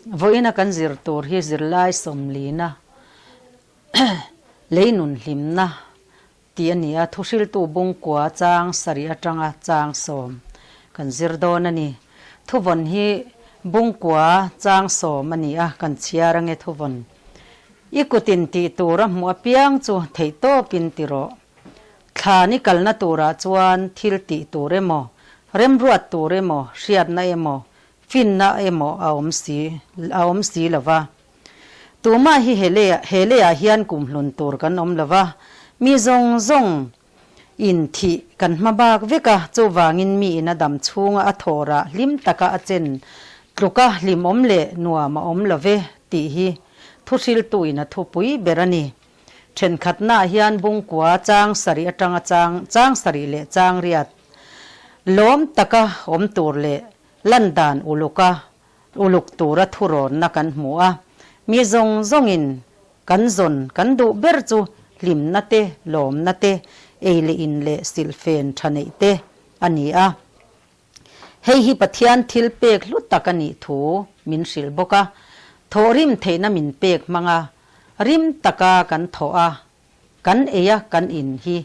Vawiina kan zir tur hi zirlai sawmlina lei nun hlimna tih a ni a, thuhriltu bungkua chang sarih atanga chang sawm kan zir dawn a ni. Thuvawn hi bungkua chang sawm a ni a, kan chhiar ange thuvawn. I kutin tih tur a hmuh apiang chu theihtawpin ti rawh. Thlan i kalna turah chuan thil tih tur emaw, remruat tur emaw, hriatna emaw, finna emaw a awm si a awm si lo va. Tumah hi he leiah he leiah hian kum hlun tur kan awm lo va, mi zawng zawng in thih kan hma bak vek a, chuvangin mi in a dam chhunga a thawrah hlim taka a chen tluka hlimawm leh nuam a awm lo ve tih hi thuhriltu in a thupui ber a ni. Thenkhatnaah hian bungkua chang sarih atanga chang chang sarih leh chang riat lawm taka awm tur leh lan dan uluka uluk tura thurawnna kan hmu a. Mi zawng zawngin kan zawn kan duh ber chu hlimna te, lawmna te, ei leh in leh silhfen tha neih te a ni a. Hei hi Pathian thil pek hlu tak a nih thu min hrilh bawk a, thawhrim theihna min pek hmang a, rim taka kan thawh a, kan ei a kan in hi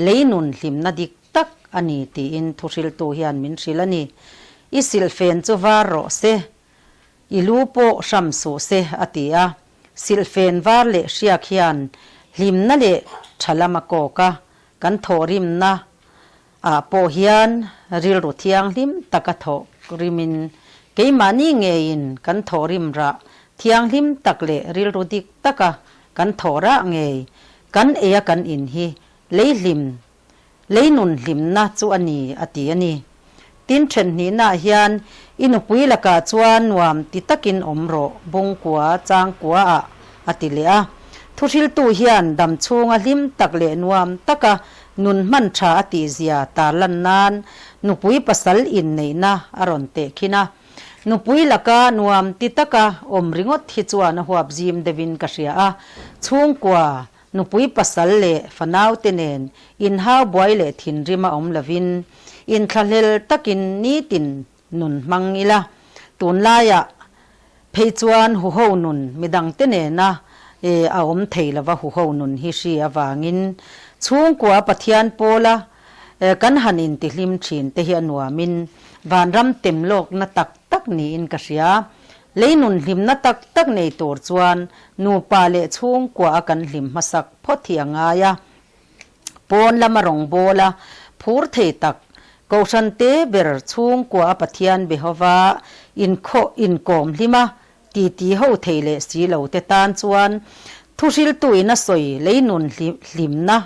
lei nun hlimna dik tak a ni tiin thuhriltu hian min hrilh a ni. I silhfen chu var rawh se, i lu pawh hram suh se a ti a. Silhfen var leh hriak hian hlimna leh tha lam a kawk a, kan thawhrimna ah pawh hian rilru thianghlim taka thawh rimin keimahni ngeiin kan thawh rim rah thianghlim tak leh rilru dik taka kan thawh rah ngei kan ei a kan in hi lei hlim lei nun hlimna chu a ni a ti a ni. Tin thenhnihnaah hian i nupui lakah chuan nuam ti takin awm rawh bungkua changkua ah a ti leh a. Thuhriltu hian dam chhunga hlim tak leh nuam taka nun hman tha a tihzia tarlan nan nupui pasal inneihna a rawn tehkhin a. Nupui laka nuam ti taka awm ringawt hi chuan a huap zim deuhin ka hria a. Chhungkua, nupui pasal leh fanaute nen inhau buai leh thinrim a awm lovin inthlahlel takin nitin nun hmang ila, tunlaiah phei chuan huho nun midangte nena a awm thei lova huho nun hi hri avangin chhungkua Pathian pawla kan han intihlim thin te hi a nuamin vanram tem lawkna tak tak niin ka hria. Lei nun hlimna tak tak nei tur chuan nupa leh chhungkua a kan hlim hmasak phawt hi a ngai a. Pawn lama rawngbâwl a phur thei tak, Kohhran te ber chhungkua a Pathian Behova inkhawh inkawm hlim a titi ho thei leh si lo te tan chuan thuhriltuin a sawi leinun hlimna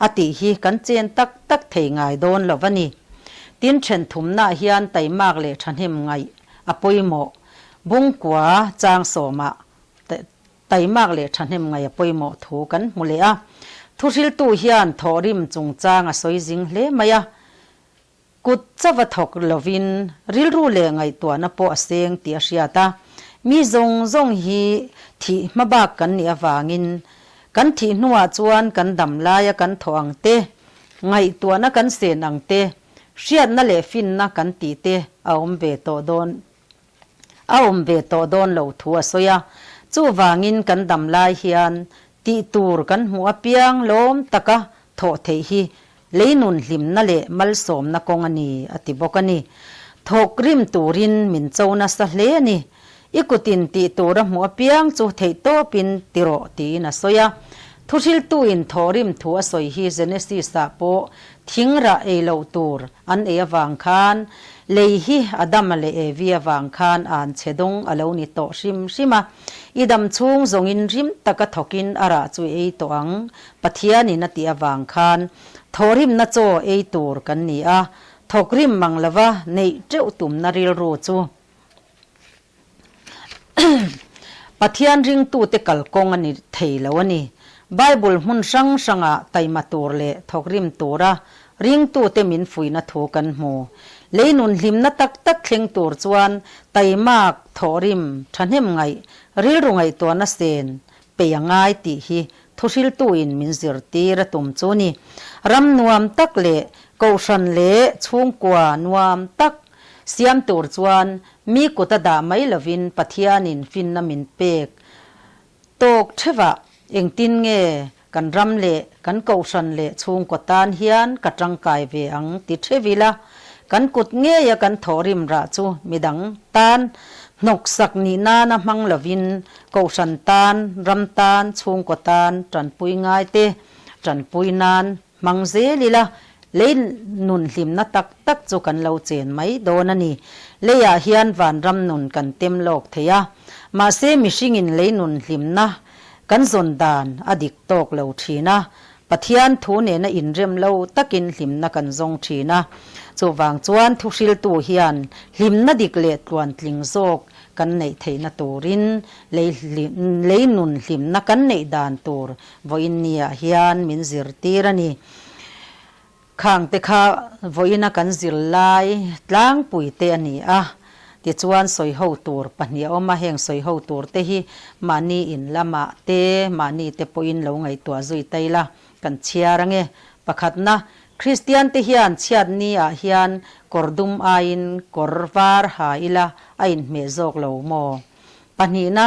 a tih hi kan chen tak tak thei ngai dawn lo va ni. Tin thenthumnaah hian taimak leh thahnem ngaih a pawimawh. Bungkua chang sawmah Taimak leh thahnem ngaih a pawimawh thu kan hmu leh a. Thuhriltu hian thawhrim chungchang a sawi zing hle mai a. Kut chauh a thawk lovin rilru leh ngaihtuahna pawh a seng tih a hriat a. Mi zawng zawng hi thih hma bak kan nih avangin kan thih hnuah chuan kan dam laia kan thawh ang te, ngaihtuahna kan sen ang te, hriatna leh finna kan tih te a awm ve tawh dawn. A awm ve tawh dawn lo thu a sawi a, chuvangin kan dam lai hian tih tur kan hmuh apiang lawm taka thawh theih hi leinun hlimna leh malsawmna kawng a ni a ti bawk a ni. Thawk rim turin min cho nasa hle a ni. I kutin tih tur a hmuh apiang chu theihtawpin ti rawh tiin a sawi a. Thuhriltuin thawh rim thu a sawi hi Genesis-ah pawh thing rah ei loh tur An ei avang khan lei hi Adama leh Evi avang khan an chhe dawng a lo ni tawh hrim hrim a. I dam chhung zawngin rim taka thawkin a rah chu i ei tawh ang, Pathianin a tih avang khan thawhrimna chaw ei tur kan ni a, thawk rim mang lova neih teuh tumna rilru chu Pathian ringtute kalkawng a ni thei lo a ni. Bible hmun hrang hrangah taima tur leh thawkrim tura ringtute min fuihna thu kan hmu. Lei nun hlimna tak tak thleng tur chuan taimak, thawhrim, thahnem ngaih, rilru ngaihtuahna sen pei a ngai tih hi thuhriltuin min zirtir a tum chu ni. Ram nuam tak leh kohhran leh chhungkua nuam tak siam tur chuan. Mi kut a dah mai lovin Pathianin finna min pek tawk theuhah engtin nge kan ram leh kan kohhran leh chhungkaw tan hian ka tangkai ve ang ti theuh ila, kan kut ngeia kan thawhrim rah chu midang tan hnawksak nih nana hmang lovin kohhran tan, ram tan, chhungkaw tan tanpui ngai te tanpui nan Hmang zel ila, lei nun hlimna tak tak chu kan lo chen mai dawn a ni. Leiah hian vanram nun kan tem lawk thei a, mahse mihringin lei nun hlimna kan zawn dan a dik tawk lo thin a, Pathian thu nena inrem lo takin hlimna kan zawng thin a. Chuvang chuan thuhriltu hian hlimna dik leh tluantling zawk kan neih theihna turin lei lei nun hlimna kan neih dan tur Vawiin niah hian min zirtir a ni. Khang te kha vawiina kan zir lai tlangpui te a ni a, tichuan sawi ho tur pahnih a awm a, heng sawi ho tur te hi mahni in lamah te mahni te pawhin lo ngaihtuah zui ta ila kan chhiar ange. Pakhatna, Kristian te hian chhiat niah hian kawr dum aiin kawr var ha ila a inhmeh zawk lo maw? Pahnihna,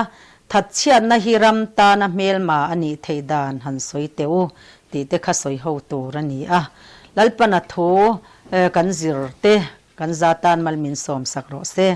thatchhiatna hi ram tana hmelma a nih theih dan han sawi teh u tih te kha sawi ho tur a ni a. Lalpana thu kan zir te kan za tan mal min sawm sak rawh se.